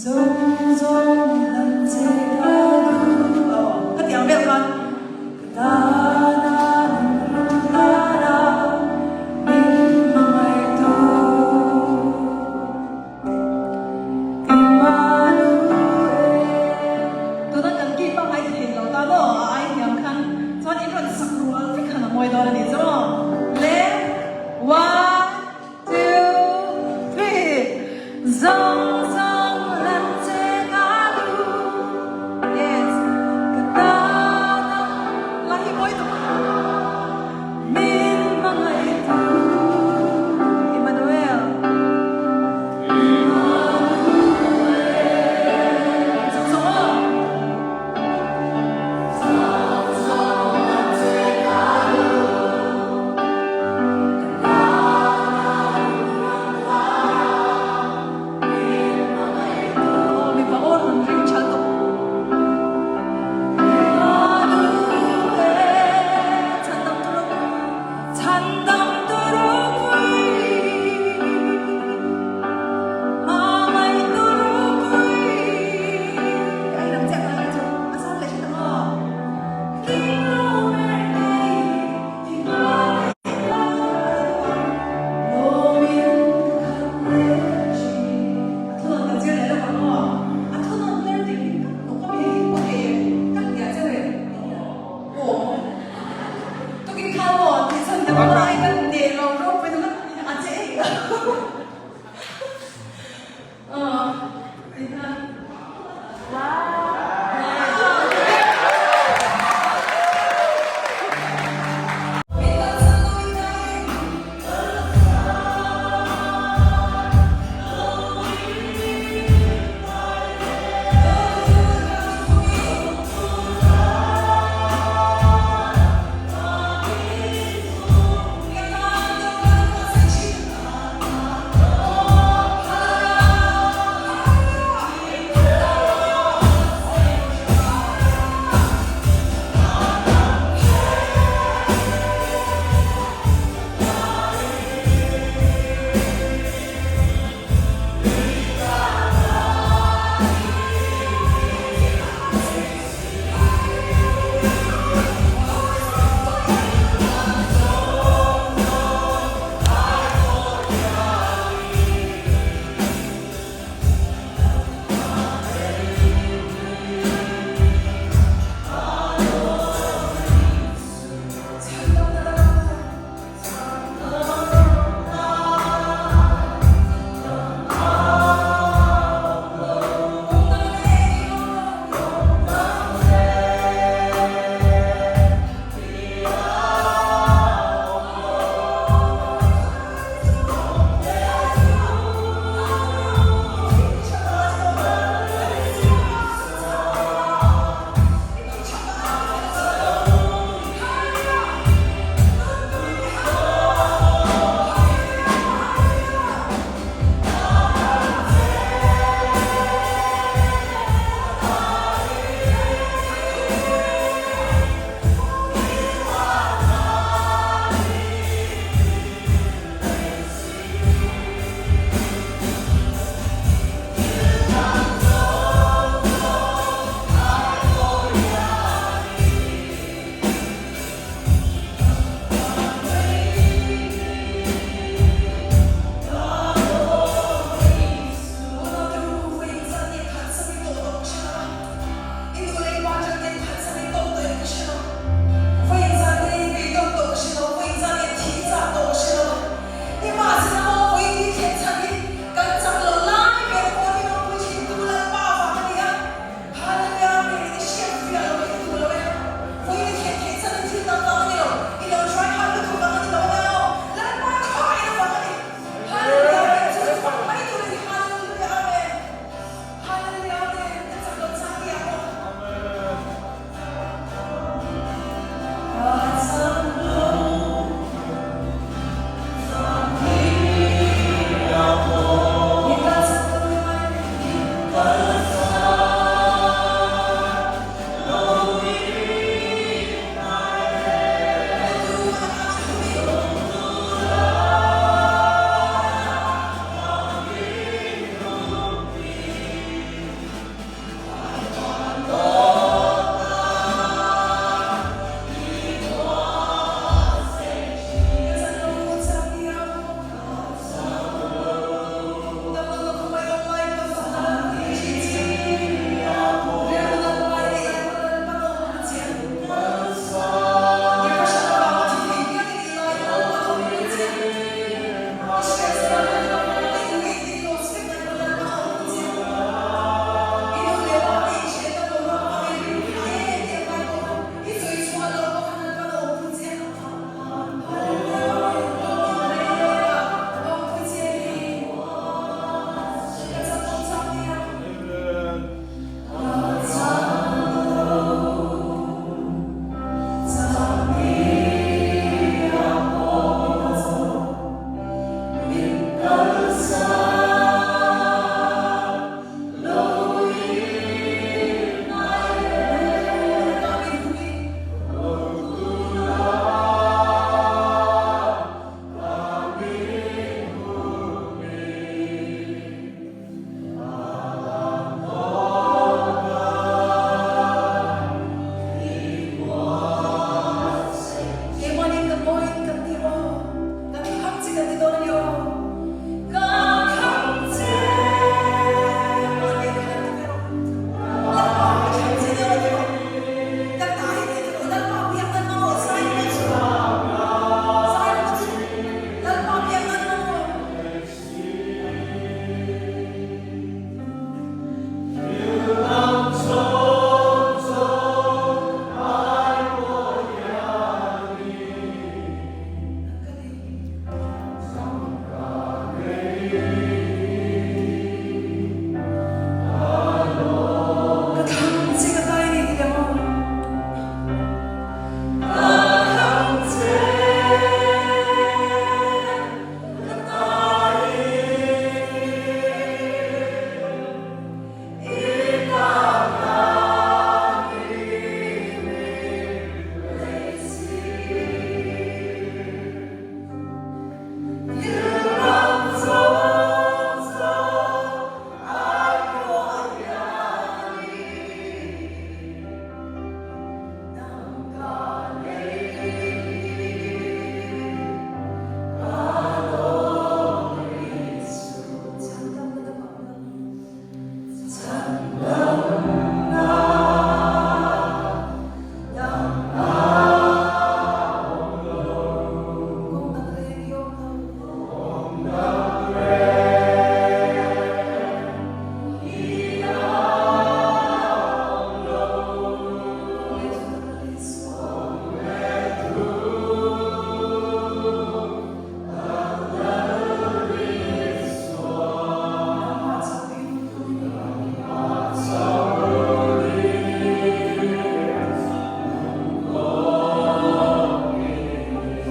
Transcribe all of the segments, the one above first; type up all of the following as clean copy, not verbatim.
Zawng zawng hlan che ka duh. Aw, khatiang vel khan ka tana min rawn hlan a, min hmangaihtu Immanuel. Tuna kan key pangngai thei lo ta maw? A ai hniam khan chuan in rawn sak rual vek khan a mawi dawn a ni chu maw? Le, one. Two, three, Zawng zawng lan che. Keimahni kan mawiin kan ti aw, kan thlang che kan ti dawn a ni aw. Ka thlang che mahni kha kan ti ve rawh. Lalpa ka thlang che nia ti rawh. Ka ta hi ti rawh. Lalpa biak nan mamawh zai rawh chu. Zai rawh chu. Lalpa biak nan mamawh. Ka thlang che ka tai ni ti lem aw. Ka thlang che ka tai i ta tan i min lei si.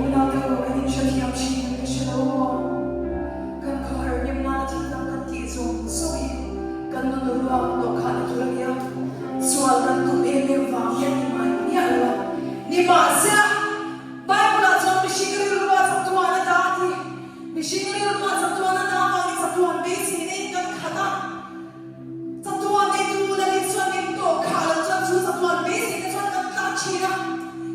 Unau te u, kan inhrethiam thin in ka hre lo maw? Kan khawhar hnem nana thil dang kan tih zawng zawng hi kan nun ruak tawh kha ni tur a nia. Sual kan tum em em vang hian ni ngai miah lo a. Nimahsela, Bible-ah chuan mihring rilrua chatuan a dah a ti. Mihring rilrua chatuan a dah avangin chatuan beisei neiin kan khat a. Chatuan neitu Lalin chuan min tawh khah loh chuan chu chatuan beisei te chuan kan tlan thin a.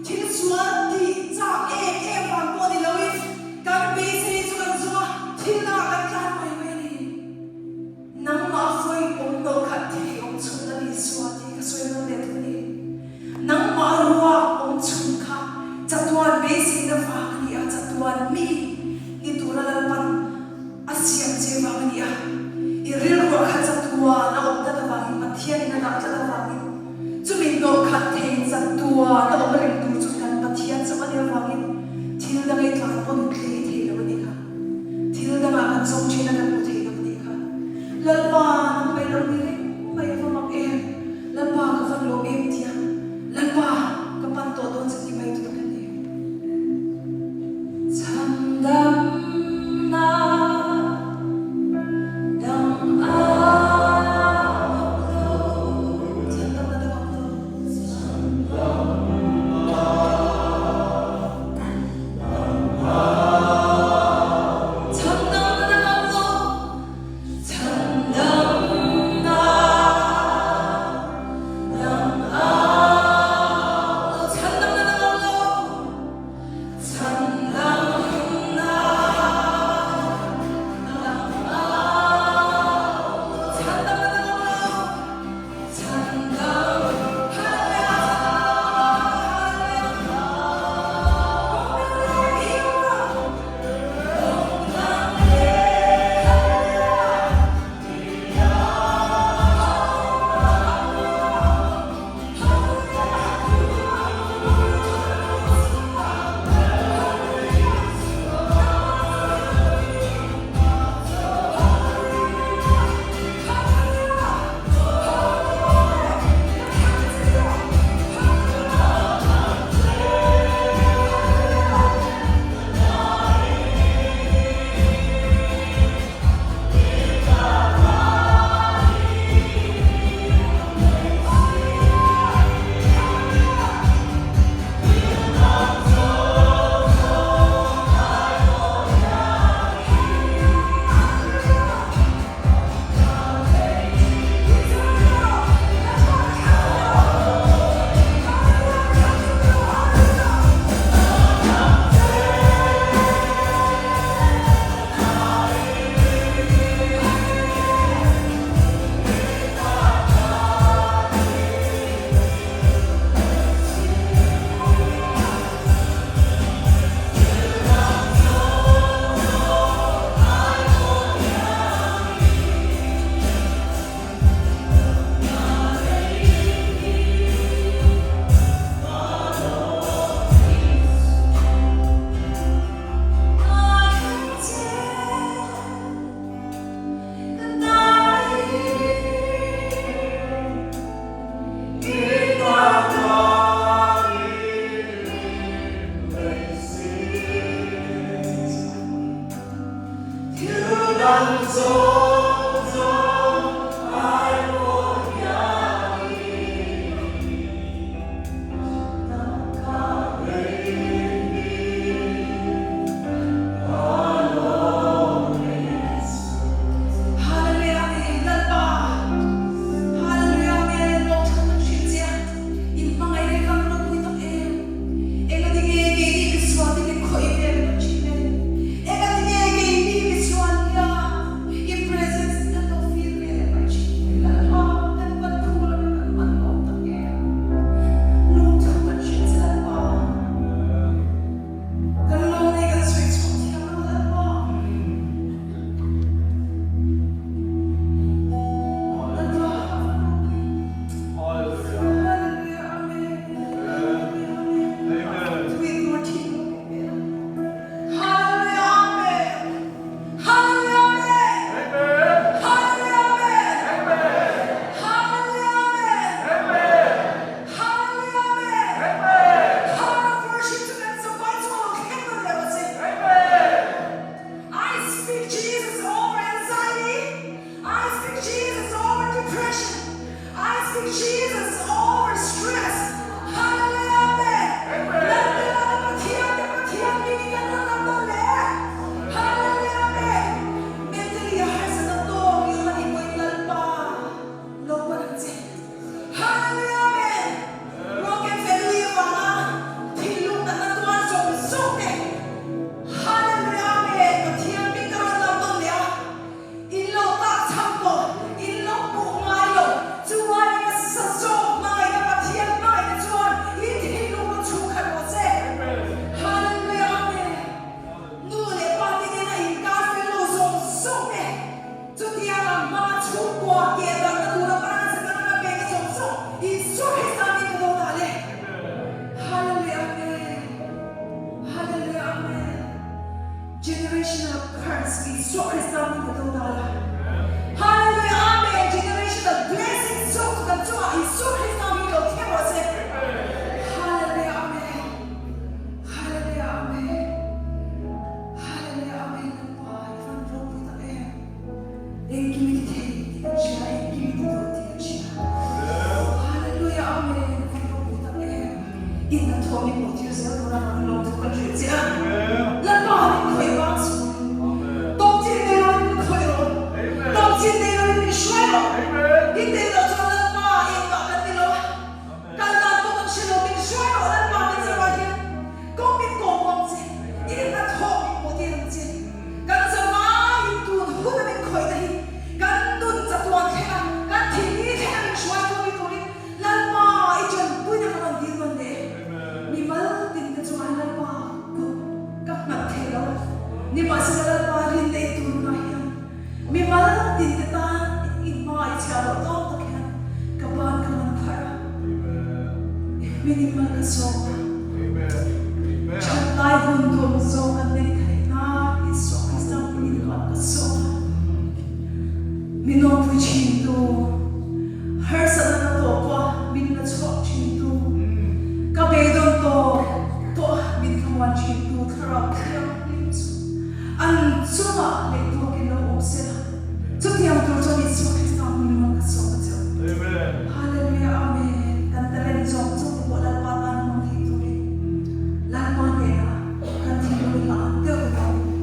Thil sual tih chak em em vang pawh ni loin kan beisei chu kan zum a, thil dangah kan tlan mai mai a ni. Nangmah vawi awm tawh khat thei awm chhun a ni sual tih ka sawi nawn leh duh a ni. Nangmah ruak awm chhun kha chatuan beiseina vang a ni a, chatuan mi ni tura Lalpan A siam che vang a ni a, i rilruah kha chatuan a awm tlat avangin, Pathianin a dah tlat avangin, chumi hnawh khat thei chatuan a awm reng tur chu kan Pathian chauh a nih avangin thil dang ei tlan pawn tlei thei lo a nih kha. Thil dangah kan zawng thin a kan hmu thei lo a nih kha. Lalpa nang mai lo ni reng mai a va mak em! Lalpa ka van lawm em tia Lalpa ka pan tawh dawn che ti mai tur kan ni. Chhandamna dang a awm lo. Chhandamna dang a awm lo. Chhandamna dang a awm lo. Chhandamna dang a awm lo. Chhandamna. Thil dang zawng zawng ai pawh hianin nang ka nei hi ka lawm Isu. Hallelujah Amen Lalpa Hallelujah Amen Lawmthan kan hrilh che a in hmangaih leh kan ropui tak em Engatinge keini misual te min khawih ve ringawt thin le? Engatinge keini misual hian i presence kan lo feel ve leh mai thin le? Lalpa, kan van phu lo in kan van lawm tak em? Lungthu kan hrilh che Lalpa, kan lawm nei kan sawi chhuak thiam lo Lalpa. Aw Lalpa, a van ropui. Hallelujah. I speak Jesus over anxiety. I speak Jesus over depression. I speak Jesus over stress. Hallelujah Amen. Lalpela na Pathian te Pathian mi ni kan rawn lam dawn le. Hallelujah Amen. Mentally a harsatna tawk i awm a nih pawhin Lalpa lo pan ang che. Hallelujah Amen. Broken family avanga thinlung natna tuar zawng zawng te. Hallelujah Amen. Pathian min ka rawn lam dawn le a. In lo tah chham tawh, in lo hmuh ngai lo. Chu aiin a sa zawk hmangaihna Pathian hmangaihna chuan in thinlung rawn chhung khat rawh se. Hallelujah Amen. Nu leh pa te nena inkar fel lo zawng zawng te, chutiang ang hmanga chhungkua keh darhna tur atana Setana ka pekna zawng zawng Isua Krista min ka dawt ah le. Hallelujah Amen. Hallelujah Amen. Generational curse Isua Krista min ka do dal a. Hallelujah Amen Generational blessing zawk chu kan chungah Isua Krista min lo thleng rawh se. Hallelujah Amen Hallelujah Amen Hallelujah Amen Lalpa i van ropui tak em. Engkim i ti thei tih kan hria, engkim i ti duh tih kan hria. Hallelujah Amen i van ropui tak em. In hnathawh min hmuh tir zel tur a kan lawm thu kan hrilh che a. Lalpa min khawih vang chu. Tawp chin nei loin min khawih rawh. Tawp chin nei loin min hruai rawh. In nei loh chuan Lalpa engmah kan ni lo a. Kal dan pawh kan hre lo, min hruai rawh Lalpa min zar hian kawng min kawm ang che, i hnathawh min hmuh tir ang che. Kan zavaiin tun huna min khawihna hi kan nun chatuan thleng a, kan thihni thleng a min hruai tu ni turin Lalpa i tanpuina ka rawn dil nawn leh. Mi mal tin te chuan Lalpa kut ka nghat thei lo, nimahsela Lalpa rin nei tur hunah hian Mi mal tin te tan i hma i chhiah loh tawk tak hian ka ban ka man pharh a, min in mal ka sawm a, that lai hun dawm zawng an neih theih nan Isua Krista hming in mal ka sawm a, min awmpui thin tu, harsatna ka tawh pawh a min la chhuak thin tu, ka beidawn tawh tawh a min thlamuan thin tu Thlarau Thianghlim chu. An chungah leh tawkin lo awm se la, chutiang tur chuan Isua Krista hming rawn ka sawm a che u. Hallelujah Amen. Kan talent zawng zawng te pawh Lalpa tan hmang thei turin Lalpa hnenah kan thinlung hla ang deuh te tawkin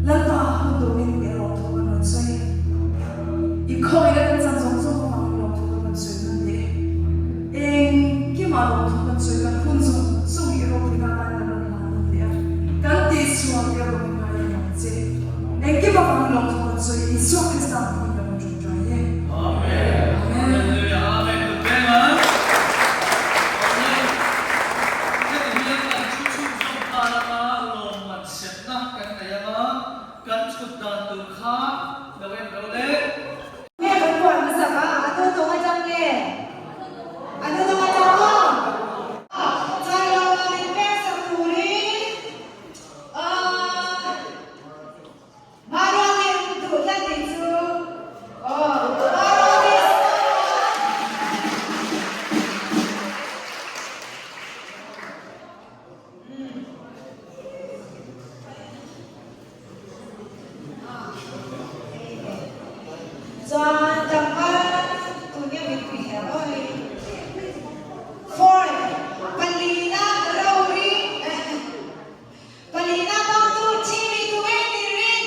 Lalpa hun dawmin leh lawmthu kan rawn sawi. I khawngin a kan chan zawng zawng avangin lawmthu kan rawn sawi nawn leh. Engkimah lawmthu kan sawi kan hun zawng zawng hi ropuina atan kan rawn hlan nawn leh a, kan tihsual te rawh in ngai ang che. Engkimah kan lawmthu kan sawi Isua Krista hmangin kan rawn ṭawngṭai e. Amen. Hallelujah. Amen. Kut veng ang. Amen. Heti hian kan thu chhunzawm nghal anga lawmman semna kan nei anga kan chhut dan tur kha lo en ro le. Nge kan puan hmasak a, a hnutawng atang nge? A hnutawng atang maw? Chailoa min pek sak turin aaa Maruangin duh tlat tih chu aw Maruangin Umm. Chuan tlangval tun nge mipui her aw hei. Fourth, palina rori palina dawngtu team hi tunge ni rin?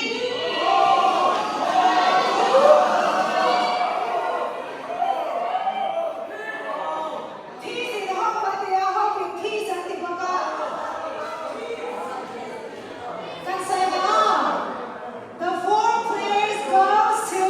Peace in hope a ti a, hope in peace an ti bawk a. Kan sawi ang aw. The fourth place goes to.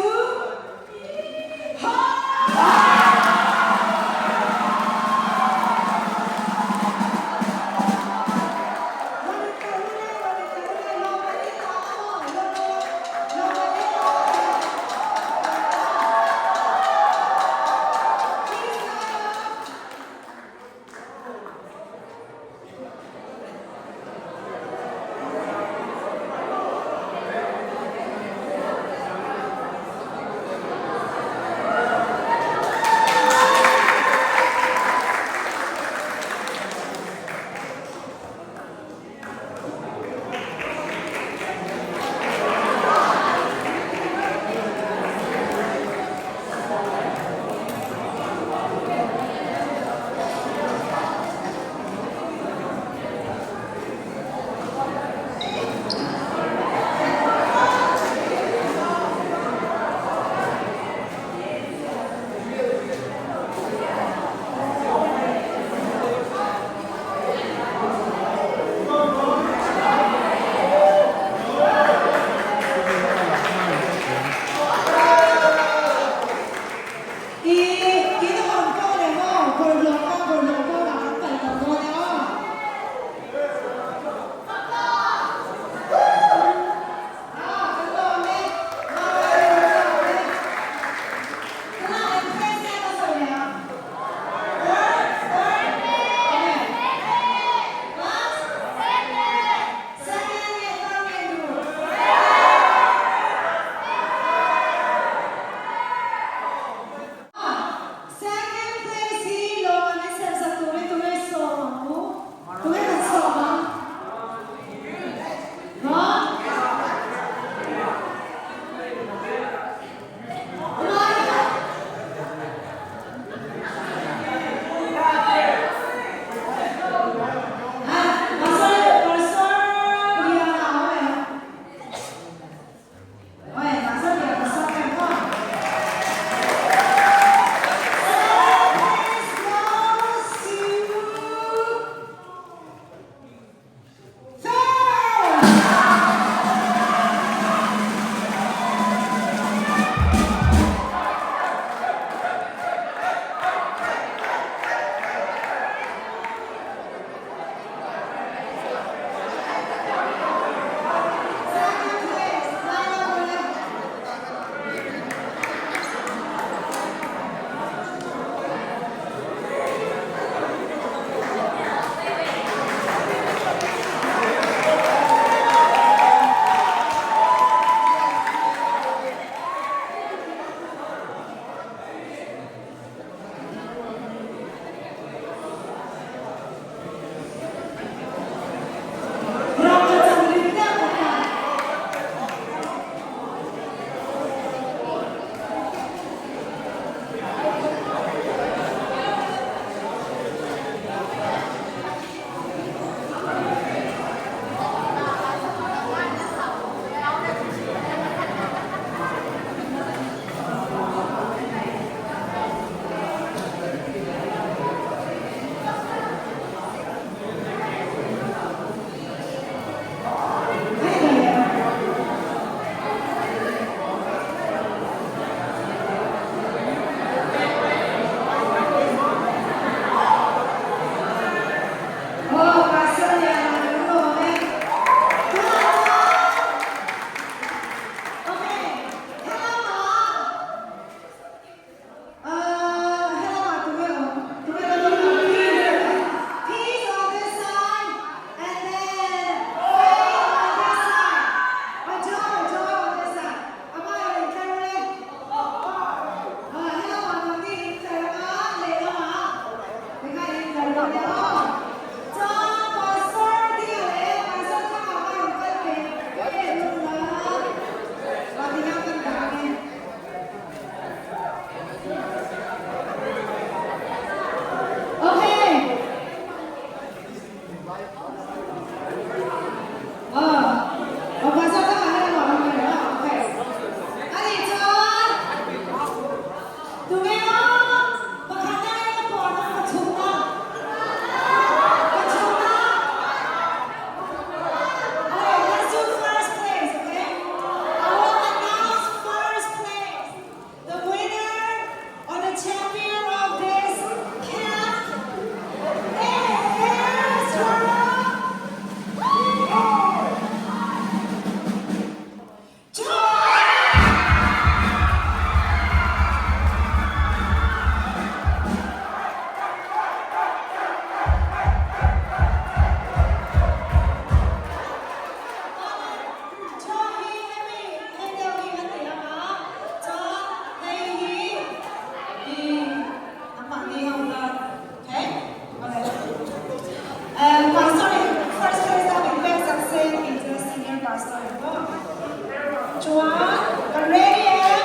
Chuan kan ready em?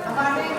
A van reng.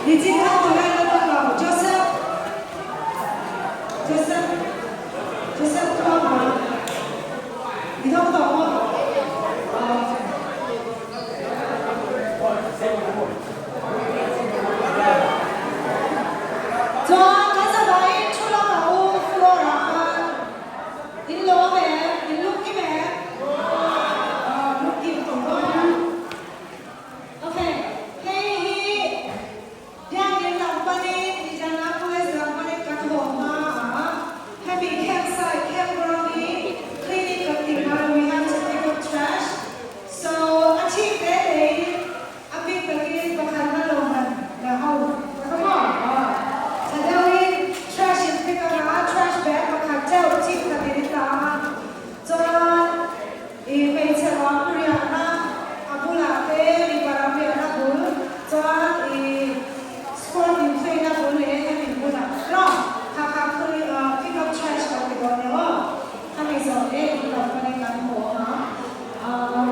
Nichin khan tungai la dawn lo Joseph Joseph Joseph Tluanga i dawng tawh maw? Chuan kan zavaiin thu lamah u floor ah khan in lawm em? In lung kim em? Aw lung kim tawh maw? Ok, hei hi Biakinn lam panin Indianapolis lam panin kan haw hma a, hemi campsite, campground hi cleaning kan tih hma we have to pick up trash, so a chhip te tein a bik takin pakhat na lo man la ho ka maw? Aw, tha deuhin trash in pick up a, trash bag pakhat teuh chhip khatin i tla a, chuan I hmeichhe ram riahna a bulah te mipa ram riahna bul chuan i sport incheina bul leh hemi bulah ram kha kha khawi pick up trash kan ti dawn nia aw. Khami zawh leh in lo panin kan haw ang a.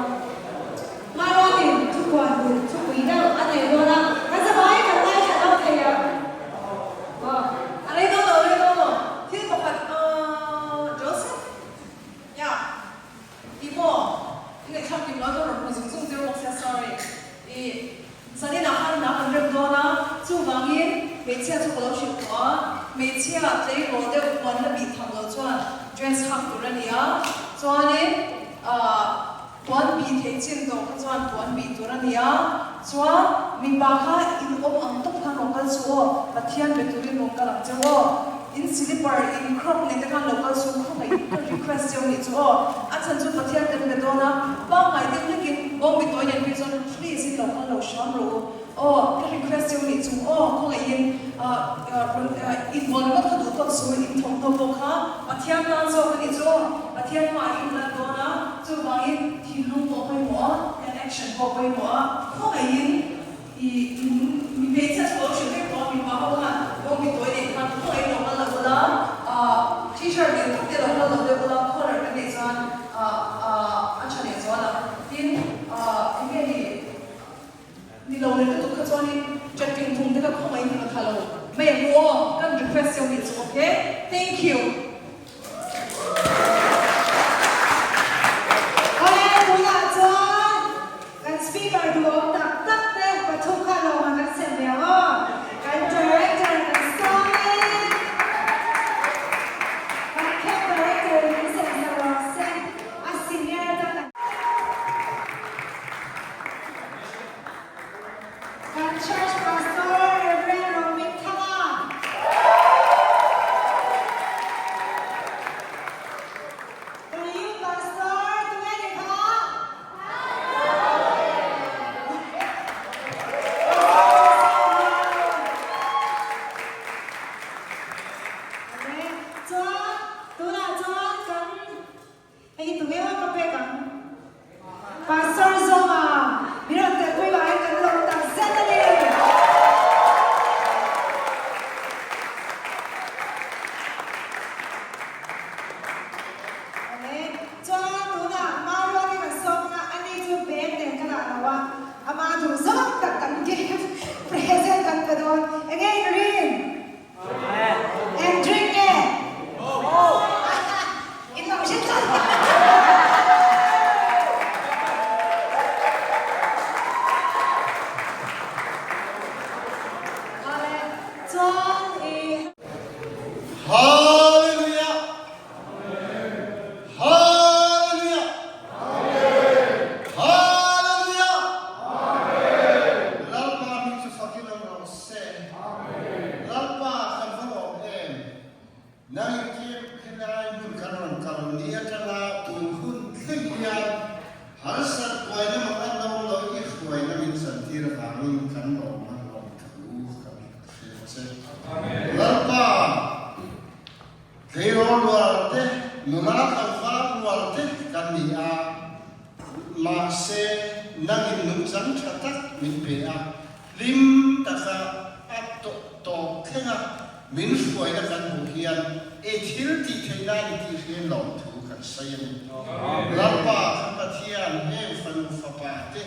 Hmaruatin thupuan duh thupui deuh a nei dawn a, kan zavai kan ngaithla deuh thei ang. Aw a rei dawn lo, rei dawn lo. Thil pakhat Joseph ya. I maw? I ngaihthlak kim lo a rawn hmu zung zung zir bawk sia sorry. I zanin ah khan hna kan rem dawn a, chuvangin hmeichhia chu ka lo hrilh tawh a, hmeichhia tleirawl deuh puan la bih tham lo chuan dress hak tur a ni a, chuanin ah puan bih theih chin tawh kha chuan puan bih tur a ni a, chuan mipa kha in awm ang tawp khan rawn kal chu aw, Pathian be turin rawn kal ang cheu aw. In slipper, in crop nei te khan lo kal chu khawngaih in ka request cheu nih chu aw. A chhan chu Pathian kan be dawn a, pangngai deuh hlekin bawngbi tawi nen phei chuan please in lo kal lo hram rawh u aw, ka request cheu nih chung aw khawngaih in rawn in vawn ringawt kha duh tawk su, in thawmhnaw pawh kha Pathian tan zawk a nih chu aw, Pathian hmaah in lan dawn a, chuvangin thinlung pawh pawimawh a, kan action pawh pawimawh a, khawngaih in. I mi hmeichhia chu lo hrilh vek tawh a, mipa ho khan bawngbi tawi nei khan khaw ei lo kal lo ula, t-shirt lian tak te lo kal lo deuh ula, collar kan neih chuan a tha leh zual ang. Tin, eng nge ni, ni lo leh lutuk kha chuanin trekking thung te kha khawngaih in ka tha lo mai ang u aw, kan request cheu nih chu okay, thank you. Awle, tunah chuan kan speaker duhawm tak tak te pathum kha lawm a kan sem ve ang aw. Kan director kan sawm e. Kan camp director in min sem sak rawh se. A senior ta kan. Kan church pastor Rev. Romit Thanga. duh zawng tak kan gift present kan pe dawn. Enge in rin? Eng drink nge? In lo hre tlat. Awle, chuan i. Hallelujah! Hallelujah! Hallelujah! Lalpa hming chu fakin awm rawh se. Lalpa kan va lawm em? Nang in kim helai hmun kan rawn kal ni atanga tun hun thleng hian harsat buaina mak an lo awm lo i hruaina min chantir avangin kan lawm a lawm thu kan hria che. Lalpa! Tleirawl rual te, nula tlangval rual te kan ni a, mahse nangin nungchang tha tak min pe a, hlim taka a tawp thlenga min hruaina kan hmuh hian i thil tih theih nan i tih hriam lo thu kan sawi a ni. Lalpa kan Pathian heng fanu fapa te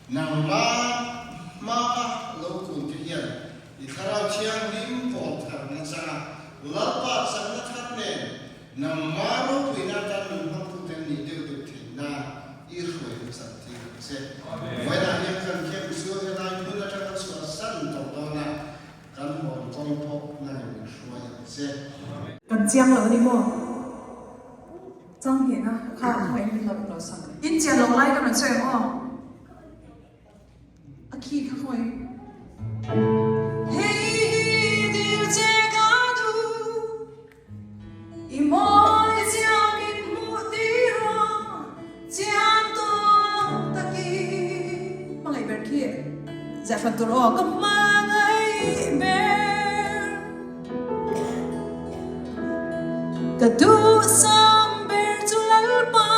Nangmah hmaa lo kun te hian i Thlarau Thianghlim pawl tharna changa Lalpa chakna thar nen nangmah ropuina atan min hmangtuten nih deuh deuh theih nan i hruaina chan tir ang che. Vawiinah hian kan camp chu helai hmun atanga chhuah san tawh dawn a, kan hawn kawng pawh nangin min hruai ang che. Kan chiang lo a ni maw? Chang hnehna kha khaw eng min lo lo sak. In chian lo lai ka rawn sawi ang aw. A khi kha khaw eng. Hei hi dil che ka duh I mawi chiang in hmuh tir ruang Chiang tawk takin Hmangaih ber khi ziah hran tur aw Ka hmangaih ber. Ka duhsam ber chu Lalpa,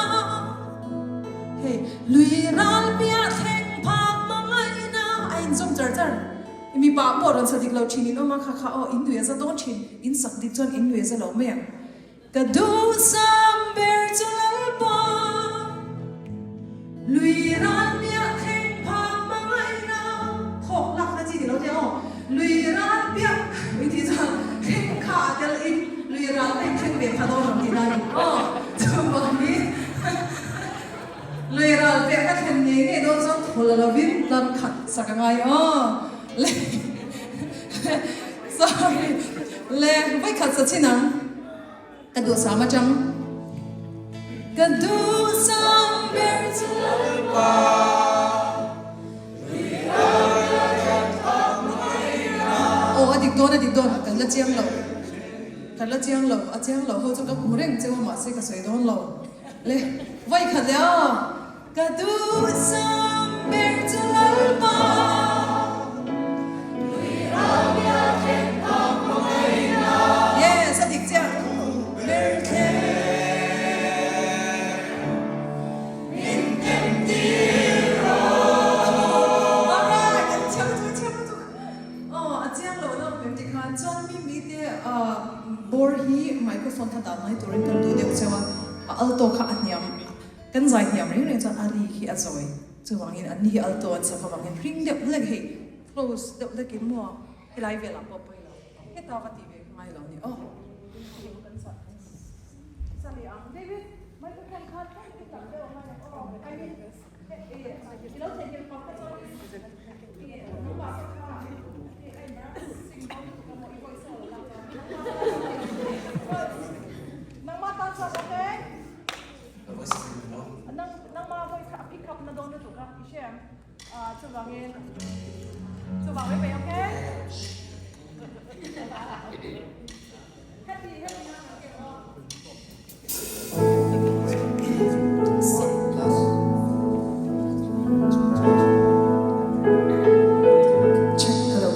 hei lui ral piah thleng phak hmangaihna a inzawm char char. I mipa pawh rawn sa dik lo thin in awm a, kha kha aw in nui a za dawn thin, in sak dik chuan in nui a za lo mai ang. Ka duhsam ber chu Lalpa, lui ral piah thleng phak hmangaihna thawk lak na chi ni lo te aw, lui ral piah min tih chuan thleng kha a tel in lui ral kha in thleng ve pha dawn ang tih na ni aw, chuvangin lui ral piah ka thlen ngei ngei dawn chuan thaw la lovin tlar khat sak a ngai aw, le sorry le vawikhat sa chin ang. Ka duhsam atang. Ka duhsam ber chu Lalpa. Aw a dik dawn a dik dawn kan la chiang lo kan la chiang lo a chiang lo ho chu ka hmu reng cheu a mahse ka sawi dawn lo le vawi khat leh aw ka duhsam ber chu Lalpa. Yes, a dik chiah. Ber thleng min tem tir rawh. Alright, a chiang lutuk, a chiang lutuk. Aw, a chiang loh na awm em ti khan chuan mi mite bawr hi microphone kha dah mai turin kan duh deuh cheu a, a alto kha a hniam. Kan zai hniam reng reng chuan a ri khi a zawi. Chuvangin an ni hi alto an sak avangin ring deuh hlek hei close deuh hlekin maw helai velah pawh pawi lo heta va tih ve kha ngai lo ni aw. Kan sa sa leh ang David microphone kha tlem i tam deuh ang aw I mean i lo theihnghilh pak kha chuan i nangmah te kha i a embarrassing dawn lutuk a maw i voice a lo lak chuan nangmah tan chuan okay. Nangma vawi kha a pick up na dawn lutuk a, i hre ang. Chuvangin, chuvang mai mai okay? Happy, happy na okay aw. Check, hello.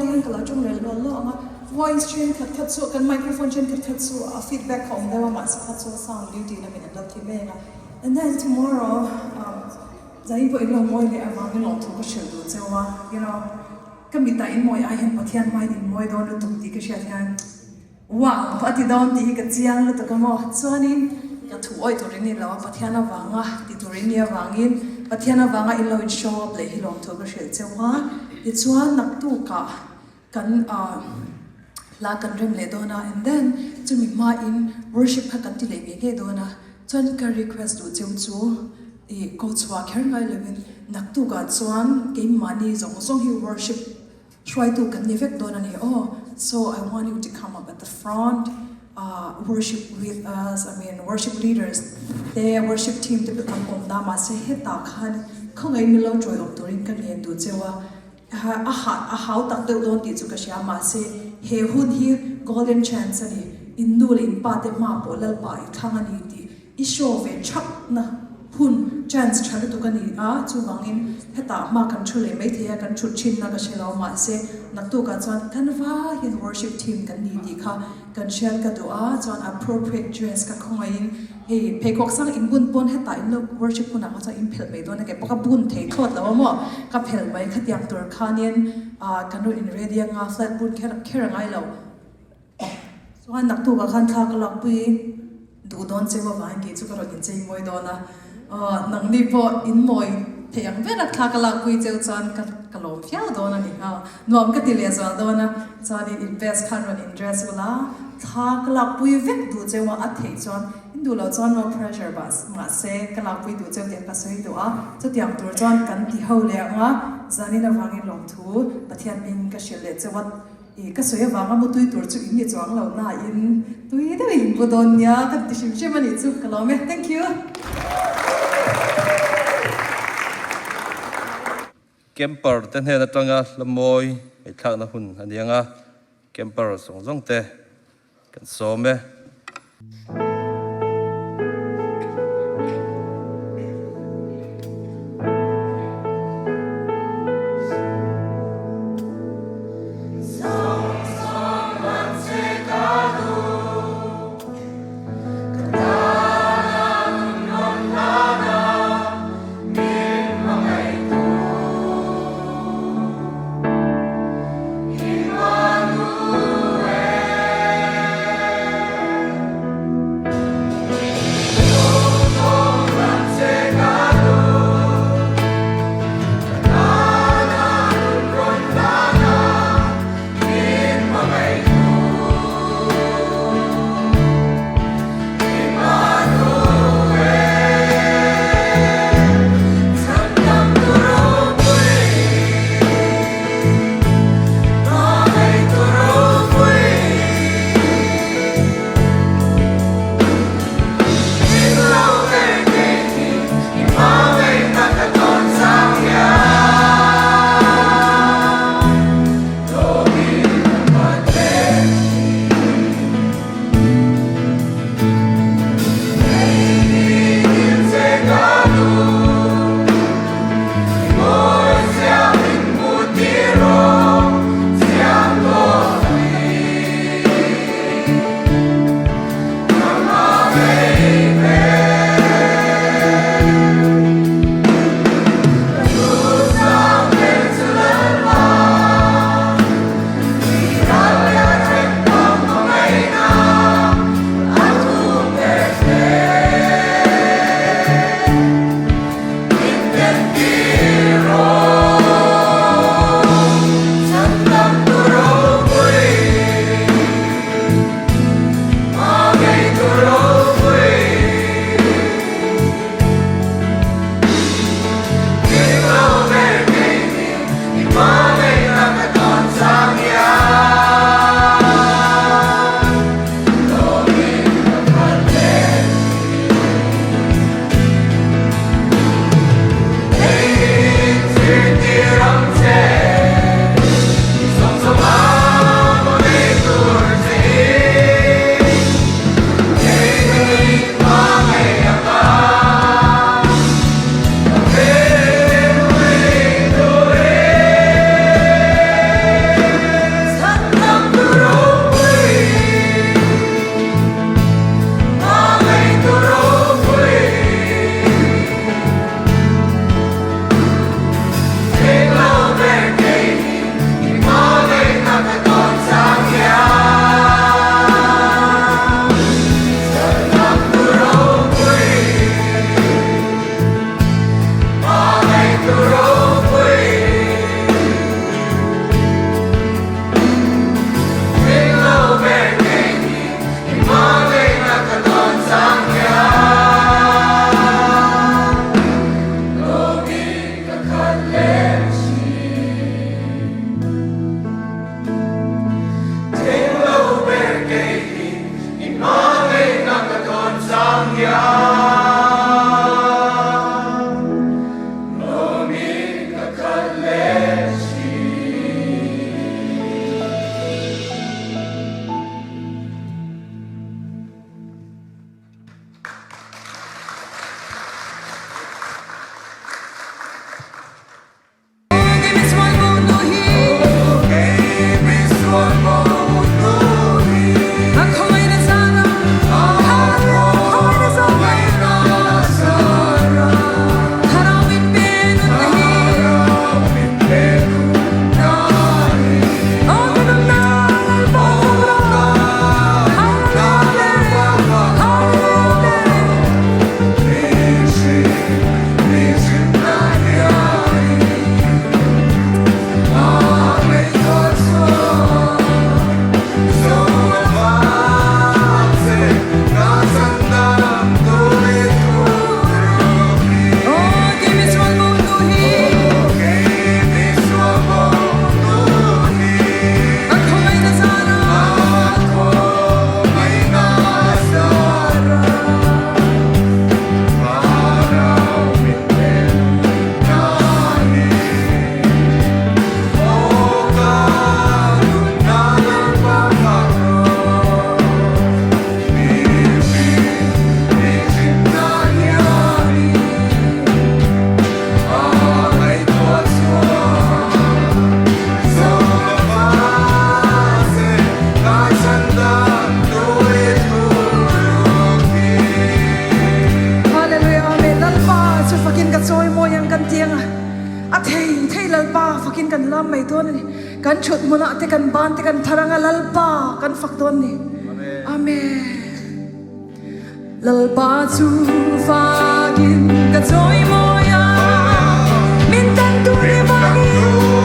hian ka lo ṭawng leh lual luah ang a, voice ṭhenkhat khat chu kan microphone ṭhenkhat khat chu a feedback kha awm deuh a mahse kha chu sound duty lamin an lo ti mek a. And then tomorrow um zanin pawh in lo mawi leh avangin lawmthu ka hrilh duh cheu a, you know ka mitah in mawi ai hian Pathian hmain in mawi dawn lutuk tih ka hriat hian Wow! A ti dawn tih hi ka chiang lutuk a maw? Chuanin ka thu awih tur in ni lo a, Pathian avanga ti tur in ni avangin Pathian avanga in lo in show up leh hi lawmthu ka hrilh cheu a. Tichuan naktukah kan hla kan rem leh dawn a and then chumi hmain worship kha kan ti leh ngei ngei dawn a. Chuan ka request duh cheu chu ih ko chhuah kher ngai lovin naktukah chuan keimahni zawng zawng hi worship Hruaitu kan ni vek dawn a ni aw, so I want you to come up at the front ah worship with us, I mean worship leaders te worship team te pawh kan awm na mahse hetah khan khawngaih min lo chawi awm turin ka ngen duh cheu a, a hah a hau tak deuh dawn tih chu ka hria mahse he hun hi golden chance a ni, in nu leh in pa te hma pawh Lalpa i thlang a ni tih I show ve thap na hun chance tha lutuk a ni a, chuvangin hetah hma kan thu leh maithei a, kan thut thin na ka hre lo mahse naktukah chuan kan vaiin worship team kan ni tih kha kan hriat ka duh a, chuan appropriate dress ka khawngaihin hei pheikhawk sang in bun pawn hetah in lo worship hunah kha chuan in phelh mai dawn a kei pawh ka bun thei thlawt lo a maw ka phelh mai khatiang tur khanin ah kan rawn in ready anga flat bun kher kher a ngai lo. Chuan naktukah khan thla ka lakpui duh dawn cheu avangin kei chu ka rawn inchei mawi dawn a, aw nangni pawh in mawi thei ang ber a thla ka lakpui cheu chuan ka ka lawm viau dawn a ni, aw nuam ka ti leh zual dawn a, chuanin in best khan rawn in dress ula thla ka lakpui vek duh cheu a, a theih chuan in duh loh chuan no pressure mahse ka lakpui duh cheu tih ka sawi duh a, chutiang tur chuan kan ti ho leh ang a, zanin avangin lawmthu Pathian hming ka hrilh leh cheu a. I ka sawi avanga mutui tur chu in ni chuang lo na in tui deuh in bu dawn nia ka ti hrim hrim a nih chu ka lawm e. Thank you. Camper te hnen atanga hla mawi ngaihthlakna hun a ni ang a, camper zawng zawng te kan sawm e. Kan thut hmunah te kan ban te kan phar anga Lalpa kan fak dawn ni. Amen. Lalpa chu fakin ka chawi mawi a, min tan tur i vangin.